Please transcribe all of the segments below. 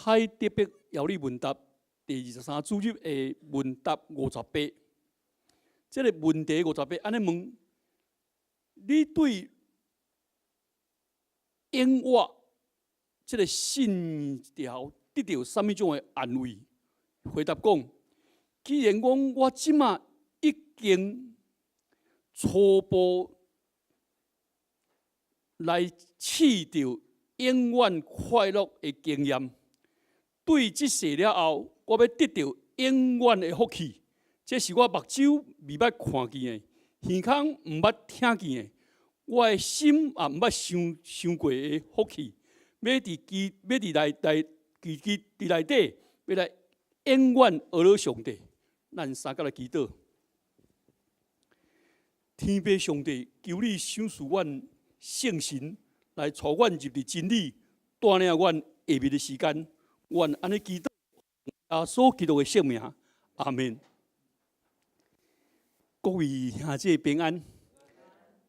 海德伯要理問答第23主日的問答五十八。這個問題五十八按呢問：你對永活這個信條得著啥物種的安慰？回答講：既然講我這馬已經初步來試著永遠快樂的經驗，對這世了後，我欲得著永遠的福氣，這是我目睭未捌看見的，耳孔毋捌聽見的，我的心也毋捌想想過的福氣，欲佇基欲佇內內佇佇佇內底，欲來永遠學了上帝。咱三甲來祈禱，天父上帝，求你賞賜阮聖神來帶阮入佇真理，帶領阮下面的時間，阮按呢祈禱，耶穌基督的聖名，阿門。各位兄姊平安，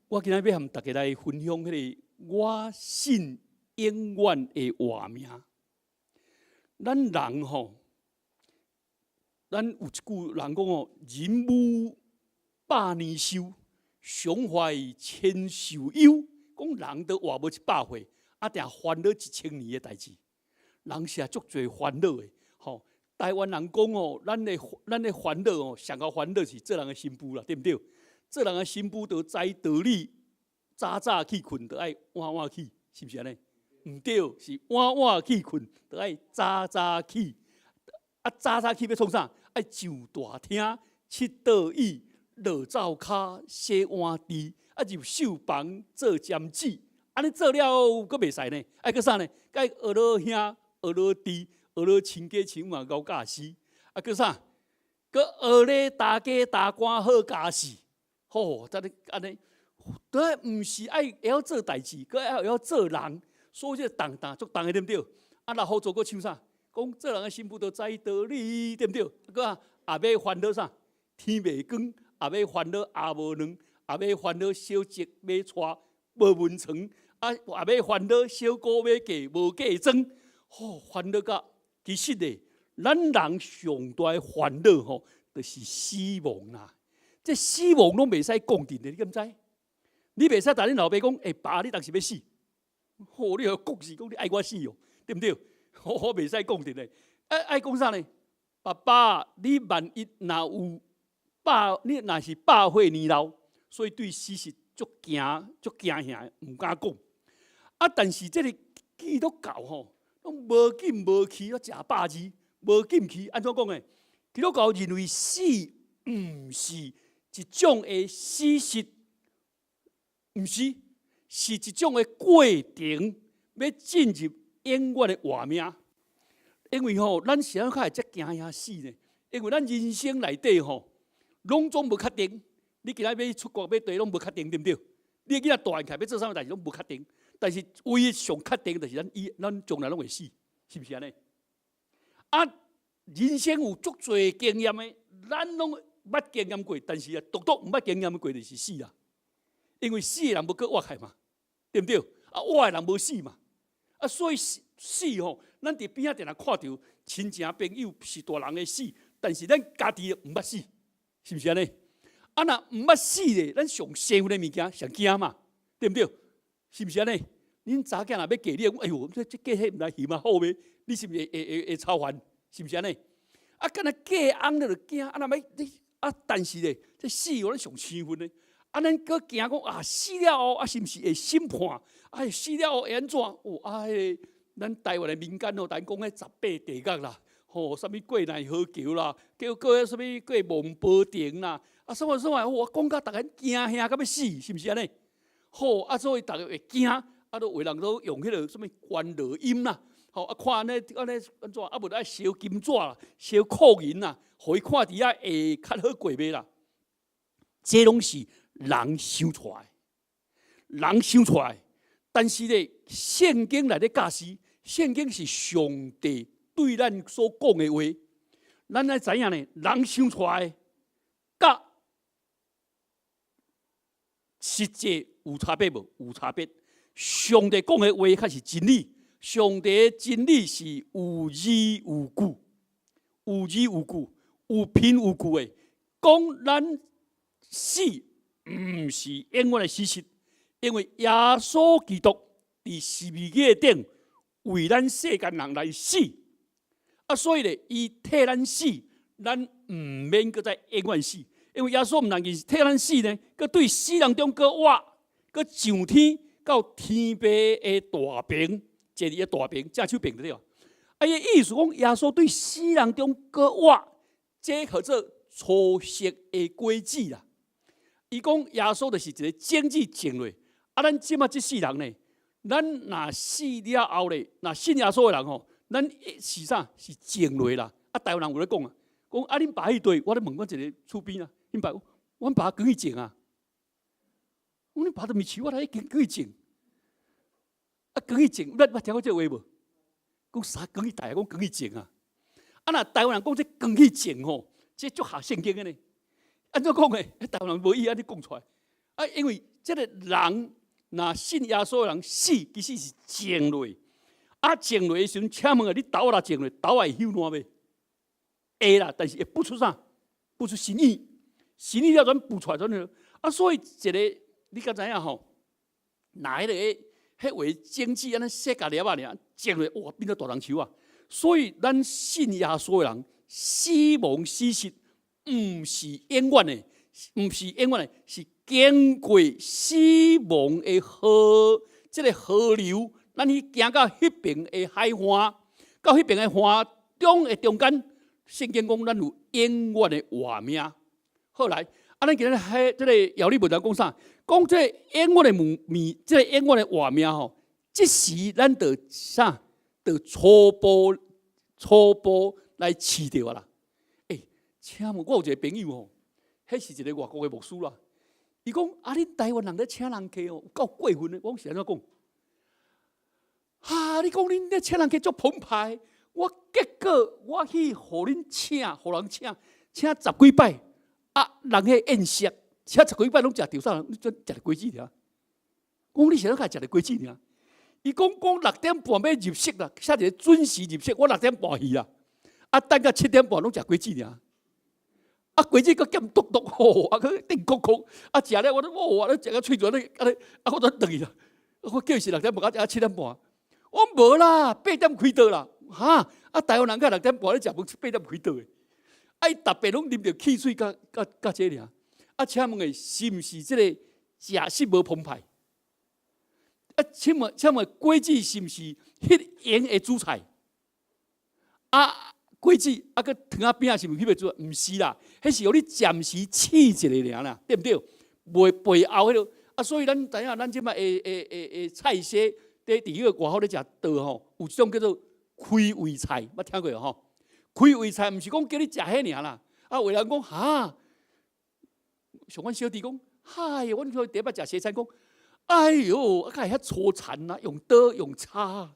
我今仔欲和大家來分享彼个我信永遠會活命。咱人吼，咱有一句人講哦，人無百年壽，常懷千壽憂。講人都活無100歲，啊，定煩惱1000年的代誌。人是足濟煩惱的，吼。台灣人講哦，咱的煩惱哦，上較煩惱是做人的新婦啦，對毋對？做人的新婦就知道理，早早去睏，就愛晚晚起，是毋是按呢？毋對，是晚晚去睏，就愛早早起。啊，早早起欲創啥？愛上大廳，拭桌椅，落灶跤，洗碗池，啊入繡房做針黹。按呢做了後，閣袂使呢？愛閣啥呢？愛學老兄，學老弟，學老親家親嘛𠢕教師。啊，閣啥？閣學咧大家大官好家事。吼，按呢按呢，對，毋是愛會曉做代誌，閣愛會曉做人。所以這個重擔足重的，對毋對？啊，若好做閣唱啥？講做人的新婦就知道理，對毋對？閣啊，也欲煩惱啥？天袂光，也欲煩惱鴨無卵，也欲煩惱小侄欲娶無眠床，啊，也欲煩惱小姑欲嫁無嫁妝，吼，煩惱甲其實咧，咱人上大的煩惱吼，就是死亡啦。這死亡攏袂使講定的，你敢知？你袂使共恁老爸講，欸，爸，你當時欲死？吼，你予講是講你愛我死哦，對毋對？我袂使講定的，愛愛講啥呢？爸爸，你萬一若有百，你若是100歲年老，所以對死是足驚、足驚嚇，毋敢講。啊，但是這个基督教吼，攏無禁無忌，攏食百字，無禁忌，按怎講的？基督教認為死毋是一種的事實，毋是，是一種的過程，欲進入永遠的活命。因為吼，咱是按怎較會遮驚嚇死呢？因為咱人生內底吼，攏總無確定。你今仔欲出國欲綴攏無確定，對毋對？你囡仔大漢起來欲做啥物代誌攏無確定。但是唯一上確定就是咱以咱將來攏會死，是毋是按呢？啊，人生有足濟經驗的，咱攏捌經驗過，但是啊，獨獨毋捌經驗過就是死啊。因為死的人無閣活起來嘛，對毋對？啊，活的人無死嘛。啊，所以死死吼，咱佇邊仔定定看著親情朋友是大人的死，但是咱家己毋捌死，是毋是按呢？啊，若毋捌死咧，咱上生份的物件上驚嘛，對毋對？是毋是按呢？恁查囝若欲嫁你，哎喲，這這嫁彼毋知還嘛好袂？你是毋是會會會會操煩？是毋是按呢？啊，敢若嫁翁你就驚，啊，若欲你啊，但是咧，這死予咱上生份的，啊，咱閣驚講啊，死了後啊，是毋是會審判？啊，死了後會按怎？哦，啊，彼个咱台灣的民間吼，咱講彼十八地獄啦，吼，啥物過奈何橋啦，叫過啥物過望波亭啦，啊，啥物啥物，我講甲逐家驚嚇甲欲死，是毋是按呢？好，啊，所以逐家會驚，啊，都有人都用彼个啥物觀落陰啦，吼，啊，看按呢按呢按怎，啊，無愛燒金紙啦，燒箍銀啦，予伊看佇遐會較好過袂啦？這攏是人想出來，人想出來。但是咧，聖經內底教示，聖經是上帝對咱所講的話，咱愛知影呢？人想出來，佮實際有差別無？有差別。上帝講的話較是真理，上帝的真理是有理有據，有理有據，有憑有據的。講咱死毋是永遠的事實，因為耶穌基督佇十字架頂為咱世間人來死，啊，所以咧，伊替咱死，咱毋免閣再永遠死，因為耶穌毋但是替咱死呢，閣對死人中閣活，閣上天到天父的大爿，坐佇大爿，正手爿對無？啊，伊意思講，耶穌對死人中閣活，這號做初熟的果子啦。伊講耶穌就是一个種子種落，啊，咱這馬這世人呢，咱若死了後咧，若信耶穌的人吼，咱是啥？是種落啦。啊，台灣人有咧講啊，講啊，恁爸彼代，我咧問阮一个厝邊啊，恁爸，阮爸扛去種啊。我恁爸都毋是我來扛去種，啊，扛去種，你捌聽過這個話無？講啥扛去帶，講扛去種啊。啊，若台灣人講這扛去種吼，這足合聖經的呢。按怎講的？台灣人無意按呢講出來。啊，因為這个人若信耶穌的人死，其實是種落。啊，種落的時陣，請問啊，你豆仔若種落，豆仔會朽爛袂？會啦，但是會不出啥？不出新葉，新葉了轉孵出來轉啊，所以一个你敢知影吼？若彼个彼話種子按呢細甲粒仔爾，種落哇，變做大榕樹啊！所以咱信耶穌的人，死亡事實毋是永遠的，毋是永遠的，是經過死亡的河，這个河流，咱去行到彼爿的海岸，到彼爿的岸中的中間，聖經講咱有永遠的活命。好來，啊，咱今日彼這个要理文章講啥？講這個永遠的命，這个永遠的活命吼，這時咱就啥？就初步初步來試著啊啦。欸，請問我有一个朋友吼，彼是一个外國的牧師啦。伊講啊，恁台灣人咧請人客哦，有夠過分的。我講是按怎講？哈！你講恁咧請人客足澎湃，我結果我去予恁請，予人請，請十幾擺，啊，人彼宴席，請十幾擺攏食著啥？你食著果子爾。講你是按怎食著果子爾？伊講講六點半欲入席啦，寫一个準時入席，我六點半去啦，啊，等到7點半攏食果子爾。啊，果子閣鹹篤篤吼，啊，閣頂酷酷，啊，食了我都哦，咧食到喙唇咧，按呢，啊，我就轉去啦。我叫伊是六點半，食到7點半，我無啦，八點開桌啦，哈！啊，台灣人佮六點半咧食飯，八點開桌的，啊，伊逐遍攏啉著汽水佮佮佮這爾。啊，請問的是毋是這个食食無澎湃？啊，請問請問果子是毋是彼閒的主菜？啊，果子啊，閣糖仔餅是毋是彼个主菜？毋是啦，彼是予你暫時試一下爾啦，對毋對？袂背後彼个啊，所以咱知影，咱這擺的的的的菜色，佇佇彼個外口咧食桌吼，有一種叫做開胃菜，捌聽過無吼？開胃菜毋是講叫你食彼爾啦，啊，有人講哈，像阮小弟講，嗨，阮去第一擺食西餐講，哎喲，啊，敢會遐粗殘啊，用刀用叉，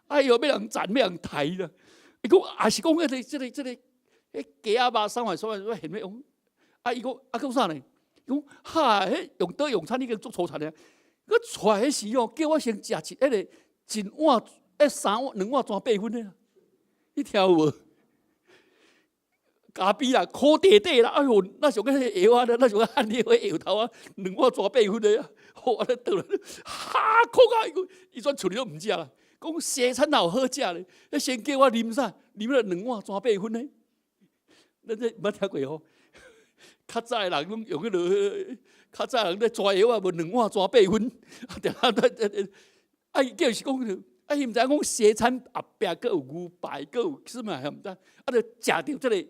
哎喲，欲人斬欲人刣啦！伊講也是講彼个這个這個，彼雞仔肉啥物啥物啥物現欲啊，伊講啊，閣啥呢？伊講哈，彼用刀用叉已經足粗殘的，閣出來彼時哦，叫我先食一彼個一碗，彼三碗兩碗全八分的，你聽有無？咖啡啦，苦塊塊啦，哎喲，若像個藥仔，若像個漢藥的藥頭啊，兩碗全八分的啊，好按呢倒來，哈苦啊！伊講伊轉厝裡攏毋食啦，講西餐哪有好食咧？彼先叫我啉啥？啉了兩碗全八分的，咱這毋捌聽過吼？較早的人攏用彼落，較早人咧抓藥啊，無兩碗全八分，啊，定啊，啊，伊叫是講，啊，伊毋知影講西餐後壁閣有牛排，閣有啥物毋知，啊，就食著這个。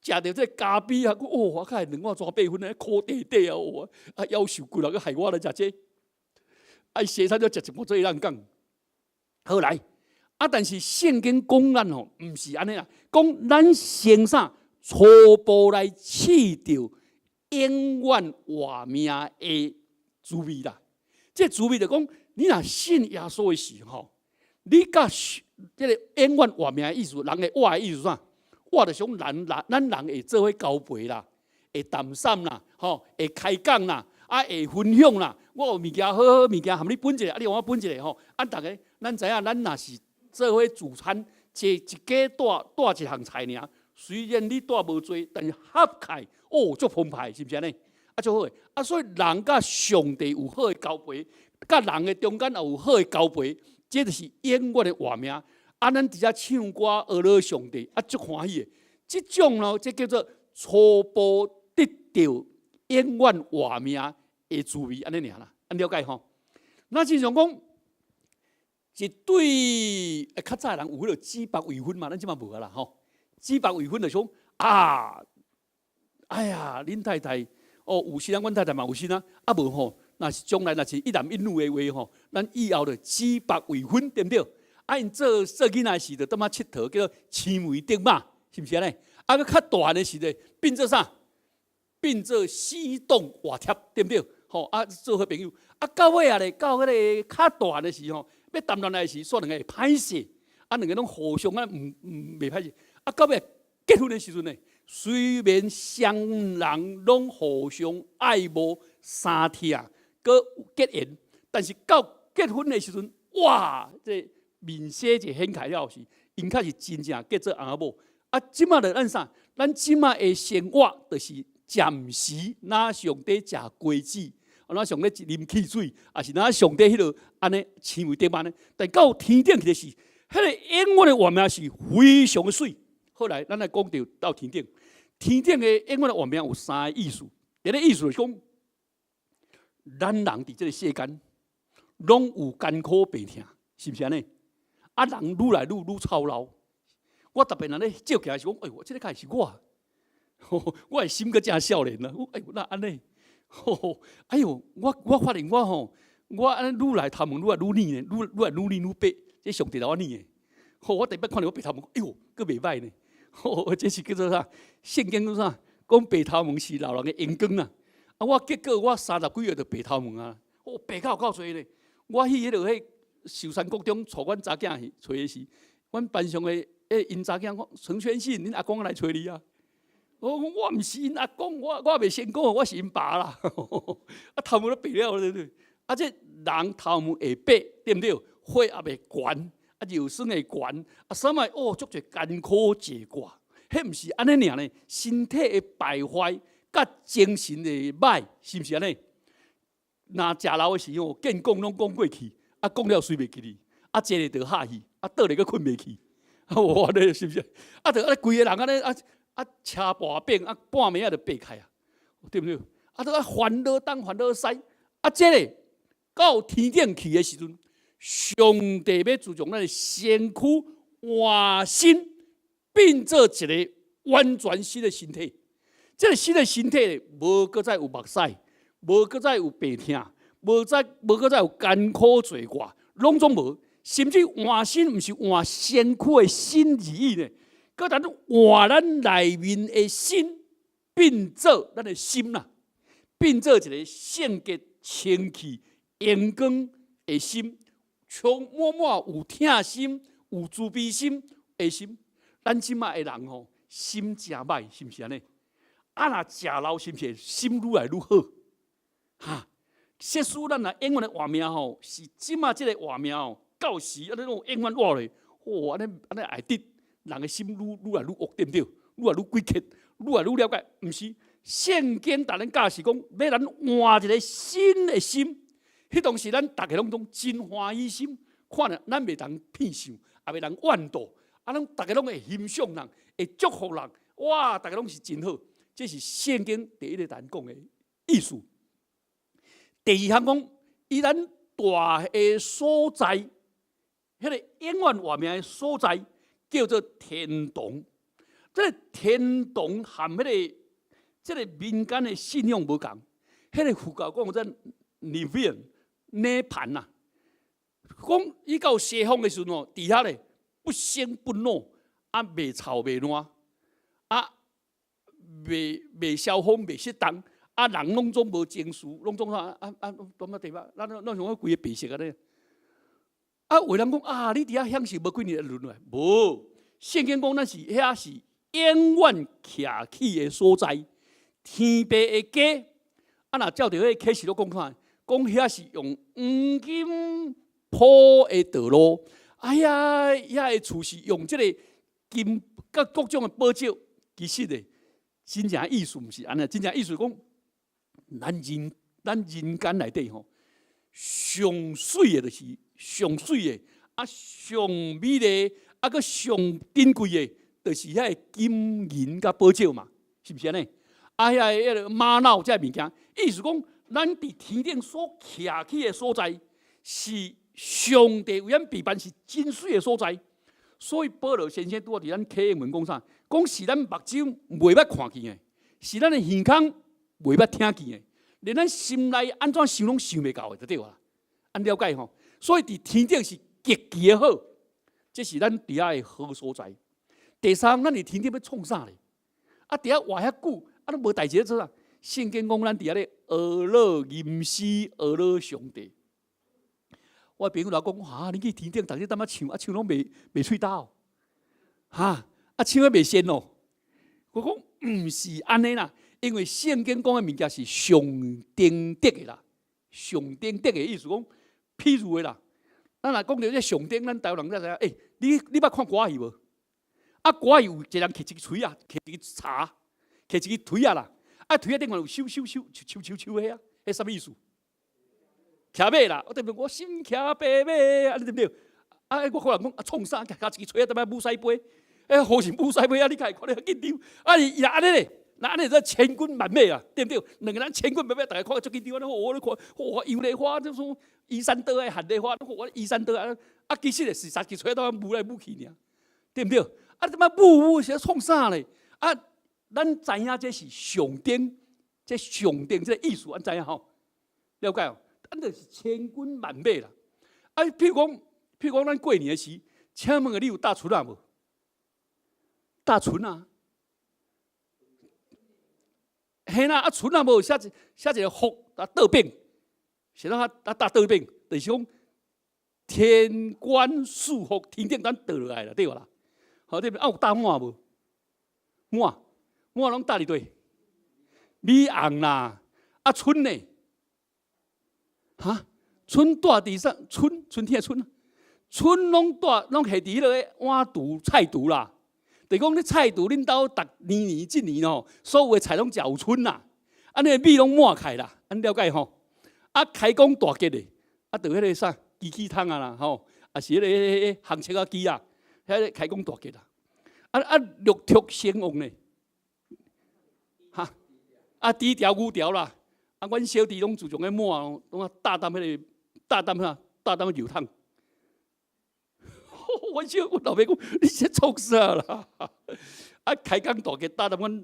食著這个咖啡啊，哦，我較會兩碗全八分的，苦塊塊啊，哦，啊，夭壽骨啊，閣害我來食這個，啊，西餐就食一半做會當講。好來，啊，但是聖經講咱吼，毋是按呢啦，講咱先啥初步來試著永遠活命的滋味啦。這滋味就講，你若信耶穌的時候，你佮這个永遠活命的意思，人會活的意思啥？活就是講人人咱人會做伙交陪啦，會談心啦，吼，會開講啦，啊，會分享啦。我有物件好好物件，含你分一下，啊，你予我分一下吼，啊，逐家咱知影，咱若是做伙聚餐，坐一家帶帶一項菜爾，雖然你帶無濟，但是合起來哦，足澎湃，是毋是按呢？啊，足好的。啊，所以人佮上帝有好的交陪，佮人的中間也有好的交陪，這就是永遠的活命。啊，咱佇遮唱歌呵咾上帝，啊，足歡喜的。這種咯，這叫做初步得著永遠活命的滋味，按呢爾啦，按了解吼。那親像講，一對較早人有彼個指腹為婚嘛，咱這馬無啊啦吼。指腹為婚就講啊，哎呀，恁太太哦有身啊，阮太太嘛有身啊，啊無吼，若是將來若是一男一女的話吼，咱以後就指腹為婚，對毋對？啊，𪜶做做囡仔時就踮仔𨑨迌，叫做青梅竹馬，是毋是按呢？啊，閣較大漢的時陣變做啥？變做死黨活貼，對毋對？吼啊，做好朋友。啊，到尾啊咧，到彼個較大漢的時吼，欲談戀愛時，煞兩个會歹勢，啊，兩个攏互相啊，毋毋袂歹勢。啊，到尾結婚的時陣呢，雖然雙人攏互相愛慕相疼，閣結緣，但是到結婚的時陣，哇！這面紗一掀開了時，𪜶確是真正結做翁仔某。啊，這馬就咱啥？咱這馬的生活就是暫時，若上咧食瓜子，若上咧啉汽水，抑是若上咧彼落按呢青梅竹馬呢。但到天頂去的是，彼個永遠的活命是非常的媠。後來咱來講著到天頂，天頂的永遠的活命有三個意思。第一個意思是講，咱人佇這個世間，攏有艱苦病痛，是毋是按呢？啊，人愈來愈愈操勞。我特別若咧照鏡時講，哎喲，這個敢會是我？我的心閣正少年啊！哎喲，哪按呢？哎喲，我發現我吼，我按呢愈來頭毛愈來愈膩呢，愈來愈膩愈白，這上帝予我膩的。吼，我特別看著我白頭毛，哎喲，閣袂䆀呢。吼，這是叫做啥？聖經講啥？講白頭毛是老人的榮光啊！啊，我結果我三十幾歲就白頭毛啊！哦，白甲有夠濟咧。我去彼落彼壽山國中帶阮查囝去揣的時，阮班上的彼𪜶查囝講陳宣信，恁阿公來揣你啊！我講我毋是𪜶阿公，我袂成功，我是𪜶爸啦。啊，頭毛都白了，對不對？啊，這人頭毛會白，對毋對？血壓會懸，啊，尿酸會懸，啊，啥物哦，足濟艱苦濟掛，彼毋是按呢爾呢？身體會敗壞，佮精神會䆀，是毋是按呢？若食老的時候，見講攏講過去，啊，講了隨袂記哩，啊，坐咧就哈去，啊，倒咧閣睏袂去，哇咧是毋是？啊，就按呢規个人按呢啊啊車跋變啊，半暝仔就爬起啊，對毋對？啊，都啊煩惱東煩惱西，啊，這个到天頂去的時陣，上帝欲自從咱的身軀換身，變做一個完全新的身體。這個新的身體無閣再有目屎，無閣再有病痛，無閣再有艱苦濟掛，攏總無。甚至換身毋是換身軀的身而已呢，閣當換咱內面的身，變做咱的心啦，變做一個聖潔、清氣、榮光的心，充滿滿有疼心、有慈悲心的心。咱這馬的人吼，心誠䆀，是毋是按呢？啊，若食老是毋是心愈來愈好？哈，設使咱若永遠的活命吼，是這馬這個活命吼，到時按呢攏永遠活落，哇！按呢按呢會得人的心愈來愈惡，對毋對？愈來愈詭譎，愈來愈了解，毋是聖經逐咱教示講，欲咱換一個新的心，彼當時咱逐家攏總真歡喜心，看著咱袂當騙想，也袂當怨妒，啊，攏逐家攏會欣賞人，會祝福人，哇！逐家攏是真好，這是聖經第一個咱講的意思。第二項講，伊咱蹛的所在，彼個永遠活命的所在叫做天堂。這個天堂和彼個民間的信仰無仝，彼個佛教講做涅槃涅槃啊，講伊到西方的時陣哦，佇遐咧不生不老，啊袂臭袂爛，啊袂消風袂失凍，啊人攏總無情緒，攏總啥啊啊踮遐地方，咱咱像講規个白色按呢。啊，有人講啊，你佇遐享受無幾年就淪落來，無，聖經講咱是遐是永遠徛起的所在，天父的家。啊，若照著彼個啟示錄講看，講遐是用黃金鋪苦的道路。哎呀，遐个厝是用這个金佮各種的寶石，其實咧，真正意思毋是按呢，真正意思講，咱人間內底吼，上媠的就是上媠的，啊上美麗，啊閣上珍貴的，就是遐个金銀佮寶石嘛，是毋是按呢？啊，遐个彼个瑪瑙這个物件，意思講，咱佇天頂所徛起的所在，是上帝為咱備辦是真媠的所在。所以保羅先生拄仔佇咱啟英文講啥？講是咱目睭袂捌看見的，是咱的耳孔袂捌聽見的，連咱心內按怎想攏想袂到的，就對啊。按了解吼，所以佇天頂是極其的好，這是咱佇遐的好所在。第三，咱佇天頂欲創啥咧？啊，佇遐活遐久，啊，攏無代誌做啥？聖經講咱佇遐咧呵咾吟詩，呵咾上帝。我朋友來講，哈，你去天頂，逐日踮遐唱，啊唱攏袂喙焦哦，哈，啊唱得袂仙哦。我講毋是按呢啦，因為聖經講的物件是上頂德的啦，上頂德的意思講，譬如的啦，咱若講著這上頂，咱台灣人才知影。欸，你捌看歌仔戲無？啊，歌仔戲有一個人提一支錘仔，提一支柴，提一支槌仔啦。啊，槌仔頂懸有咻咻咻、咻咻咻彼啊，彼啥物意思？騎馬啦，我對不對？我身騎白馬，按呢對毋對？啊，外國人講啊，創啥？舉一支槌仔，踮遐舞師杯，欸，好像舞師杯啊！你看看咧緊張，啊，伊按呢咧，那按呢做千軍萬馬啊，對毋對？兩個人千軍萬馬，逐家看足緊張，按呢，我咧看，哇，楊麗花就說移山倒海，韓麗花，我移山倒海，啊，其實是三支槌仔踮舞來舞去爾，對毋對？啊，這擺舞舞是創啥咧？啊，咱知影這是上頂，這上頂這個意思，咱知影吼？了解哦？咱就是千軍萬馬啦。啊，譬如講，咱過年時，請問你有搭船仔無？搭船仔？嘿啦，啊船仔無寫一個福啊倒反，是怎啊啊搭倒反，就是講天官賜福，天頂咱倒落來啦，對無啦？好對不？啊有搭滿無？滿滿攏搭佇佗？米紅啦，啊春呢？哈，春蹛佇啥？春春天的春，春攏蹛攏下佇彼个碗櫥菜櫥啦。就是講你菜櫥恁兜逐年年這年吼，所有的菜攏食有春啦。按呢米攏滿開啦，按了解吼？啊，開工大吉的，啊，就彼个啥機器桶啊啦，吼，啊是彼个彼個烘切仔機啊，彼个開工大吉啦。啊啊，六畜興旺呢？哈，啊，豬條牛條啦。啊，阮小弟攏自從彼滿，攏啊搭擔彼個搭擔啥？搭擔油桶。阮小阮老爸講，你這創啥啦？啊，開工大吉搭踮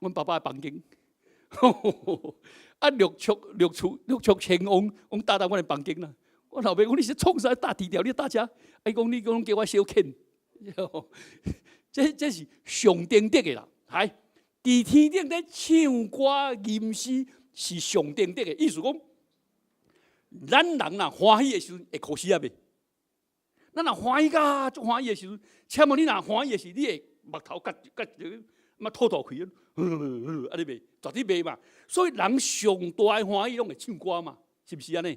阮爸爸的房間。啊，六畜興旺，講搭踮阮的房間啦。我老爸講，你是創啥搭豬條？你搭遮？伊講你講叫我小遣。這是上頂德的啦，係。佇天頂咧唱歌吟詩是上頂德的，意思講，咱人若歡喜的時陣會箍死仔袂？咱若歡喜甲足歡喜的時陣，請問你若歡喜的時，你會目頭結結嘛吐吐氣，按呢袂？絕對袂嘛。所以人上大的歡喜攏會唱歌嘛，是毋是按呢？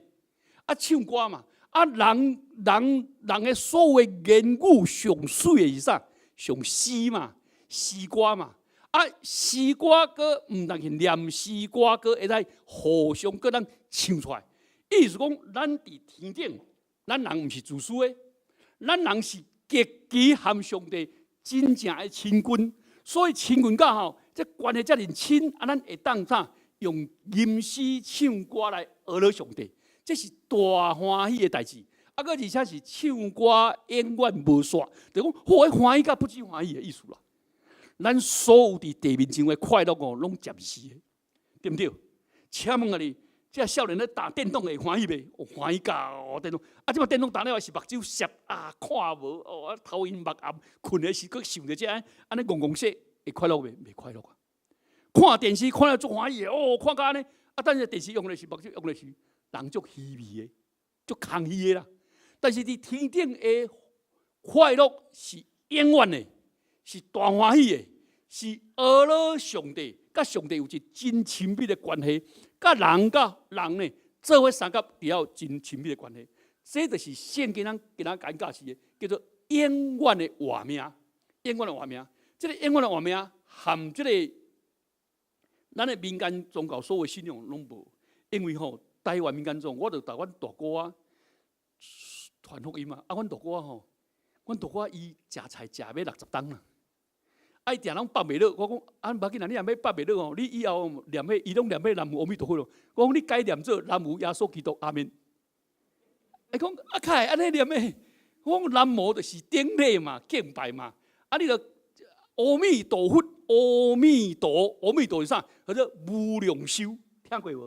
啊，唱歌嘛，啊，人的所有言語上媠的是啥？上詩嘛，詩歌嘛。啊，詩歌閣毋但是念詩歌，閣會使互相閣咱唱出來。意思講，咱佇天頂，咱人毋是自私的，咱人是極其和上帝真正的親近。所以親近到吼，這關係遮爾親，啊，咱會當啥？用吟詩唱歌來呵咾上帝，這是大歡喜的代誌。啊，閣而且是唱歌永遠無煞，就講好歡喜甲不止歡喜的意思啦。咱所有佇地面上的快樂哦，攏暫時的，對毋對？請問啊你，這少年咧打電動會歡喜袂？哦，歡喜甲哦，電動啊，這擺電動打了是目睭澀啊，看無哦，啊頭暈目暗，睏的時閣想著這按呢戇戇說，會快樂袂？袂快樂啊！看電視看了足歡喜的哦，看甲按呢，啊，但是電視用的是目睭用的是人足虛偽的，足空虛的啦。但是佇天頂的快樂是永遠的，是大歡喜的，是呵咾上帝，佮上帝有一真親密的關係，佮人佮人呢，做伙相佮，也有真親密的關係。這就是聖經咱今仔日教示的，叫做永遠的活命，永遠的活命。這個永遠的活命含這個咱的民間宗教所有信仰攏無，因為吼台灣民間宗，我就共阮大姑仔傳福音啊，啊，阮大姑仔吼，阮大姑仔伊食菜食欲60冬啦。啊！伊定攏腹袂落，我講啊，無要緊啦，你若欲腹袂落吼，你以後念彼，伊攏念彼南無阿彌陀佛咯。我講你改念做南無耶穌基督，阿們。伊講啊，較會按呢念的，我講南無就是頂禮嘛，敬拜嘛。啊，你著阿彌陀佛，阿彌陀，阿彌陀是啥？叫做無量壽，聽過無？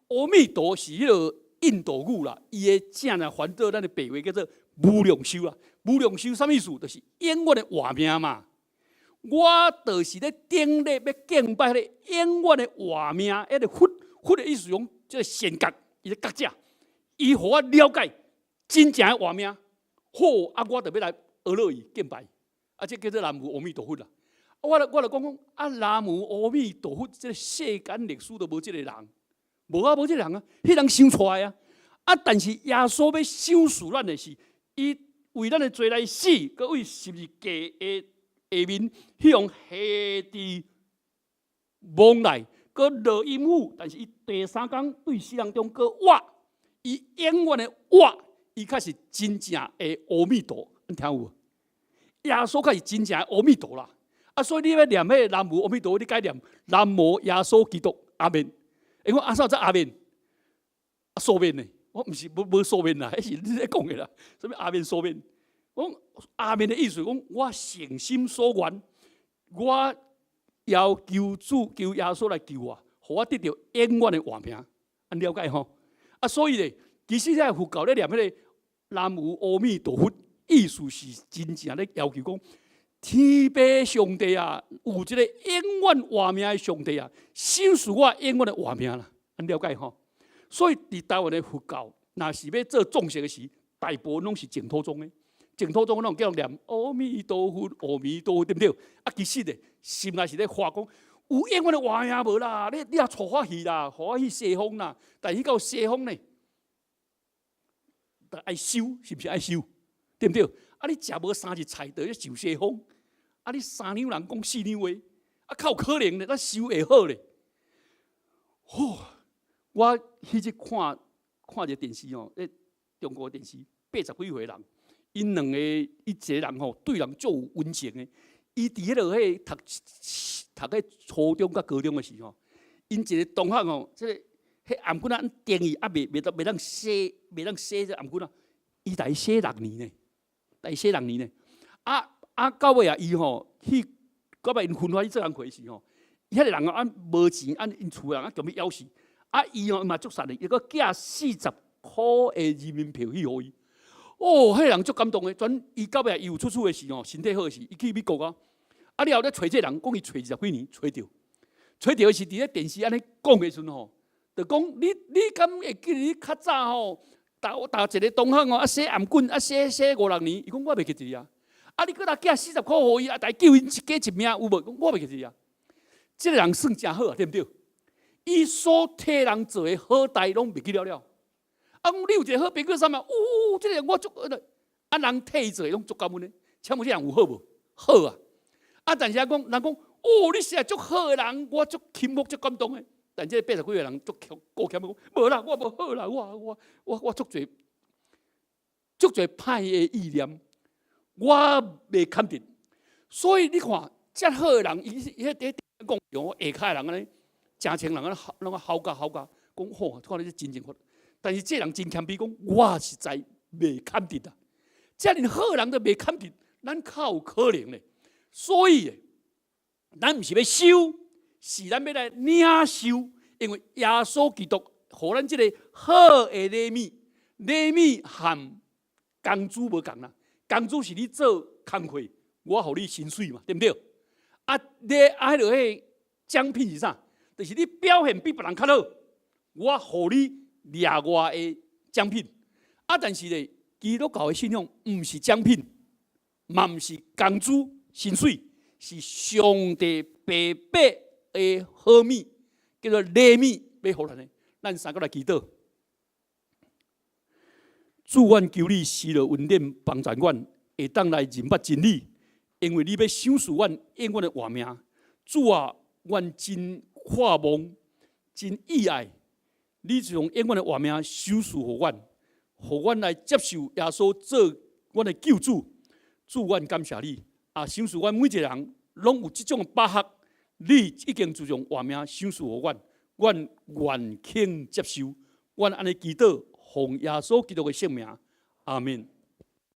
阿彌陀是彼个印度語啦，伊的正來翻做咱的白話叫做無量壽啊。無量壽啥物意思？就是永遠的活命嘛。我就是咧頂禮欲敬拜彼个永遠的活命，彼个佛，佛的意思講，這个神覺，伊個覺者，伊予我了解真正的活命。好啊，我就欲來學落伊敬拜，啊，這叫做南無阿彌陀佛啦。我就講講啊，南無阿彌陀佛，這个世間歷史都無這个人，無啊，無這个人啊，彼人想出來啊。啊，但是耶穌欲賞賜咱的是，伊為咱的罪來死，閣為十字架的下面，彼予下佇墓內，閣落陰府，但是伊第三工對死人中閣活，伊永遠的活，伊才是真正的阿彌陀，你聽有無？耶穌才是真正的阿彌陀啦。啊，所以你欲念彼個南無阿彌陀，你改念南無耶穌基督，阿們。伊講啊，啥叫阿們？啊，素面呢？我毋是無無素面啦，彼是你咧講的啦。啥物阿面素面？講阿們的意思，講我誠心所願，我要求主求耶穌來救我，予我得著永遠的活命。按了解吼？啊，所以咧，其實這佛教咧念彼個南無阿彌陀佛，意思是真正咧要求講，天父上帝啊，有這個永遠活命的上帝啊，賞賜我永遠的活命啦。按了解吼？所以佇台灣的佛教，若是欲做葬式的時，大部分攏是淨土宗的。淨土宗攏叫念阿彌陀佛，阿彌陀佛，對毋對？啊，其實咧，心內是咧發講，有永遠的活命無啦？你若帶我去啦，予我去西方啦。但去到西方呢，愛修，是毋是愛修？對毋對？啊，你食無三日菜，就欲受西方。啊，你三兩人講四兩話，啊，較有可能咧，咱修會好咧。吼，我彼日看看一个電視吼，咧中國電視80幾歲人。𪜶兩個伊一個人吼，對人足有溫情的。伊佇彼个彼讀讀彼初中佮高中的時候，𪜶一個同學吼，這个彼頷頸仔定伊啊，袂當洗，袂當洗這頷頸仔，伊共伊洗六年呢，共伊洗六年呢。啊啊，到尾啊，伊吼去到尾𪜶分發去做工課時吼，彼个人啊無錢，啊𪜶厝人啊強欲枵死，啊伊吼嘛足實的，伊閣寄40箍的人民幣去予伊。哦，彼个人足感動的，轉伊到尾伊有出厝的時吼，身體好的時，伊去美國啊，啊了後咧揣這個人，講伊揣20幾年，揣著，揣著的是佇咧電視按呢講的時陣吼，就講你敢會記得你較早吼，逐逐一個同學吼，啊洗頷頸，啊洗洗五六年，伊講我袂記得啊，啊你閣來寄40箍予伊，啊來救𪜶一家一命有無？講我袂記得啊，這個人算誠好啊，對毋對？伊所替人做的好代攏袂記了了。啊！講你有一個好朋友啥物？有，這個人我足啊，人替伊做的攏足感恩的。請問這人有好無？好啊！啊，但是啊，講人講，哦，你是足好的人，我足欽服、足感動的。但這80幾歲人足顧謙講，無啦，我無好啦，我足濟足濟歹的意念，我袂堪得。所以你看，遮好的人，伊伊彼佇講，下跤的人按呢，誠清人按呢，攏吼甲吼甲，講好，看你這真正好。但是這人真謙卑，講我實在袂堪得啊！遮爾好人都袂堪得，咱較有可能咧。所以，咱毋是欲收，是咱欲來領受，因為耶穌基督予咱這个好的禮物，禮物和工資無仝啦。工資是你做工課，我予你薪水嘛，對毋對？啊，你啊，彼个彼獎品是啥？就是你表現比別人較好，我予你額外的獎品。啊，但是咧，基督教的信仰毋是獎品，嘛毋是工資薪水，是上帝白白的好物，叫做禮物，欲予咱的。咱三個來祈禱。主，阮求你施落恩典幫助阮，會當來認捌真理，因為你欲賞賜阮永遠的活命。主啊，阮真渴望，真意愛，你就用永遠的活命賞賜予阮，予阮來接受耶穌做阮的救主。主，阮感謝你，啊，賞賜阮每一个人攏有這種的把握，你已經自從活命賞賜予阮，阮願肯接受，阮按呢祈禱，奉耶穌基督的聖名，阿們。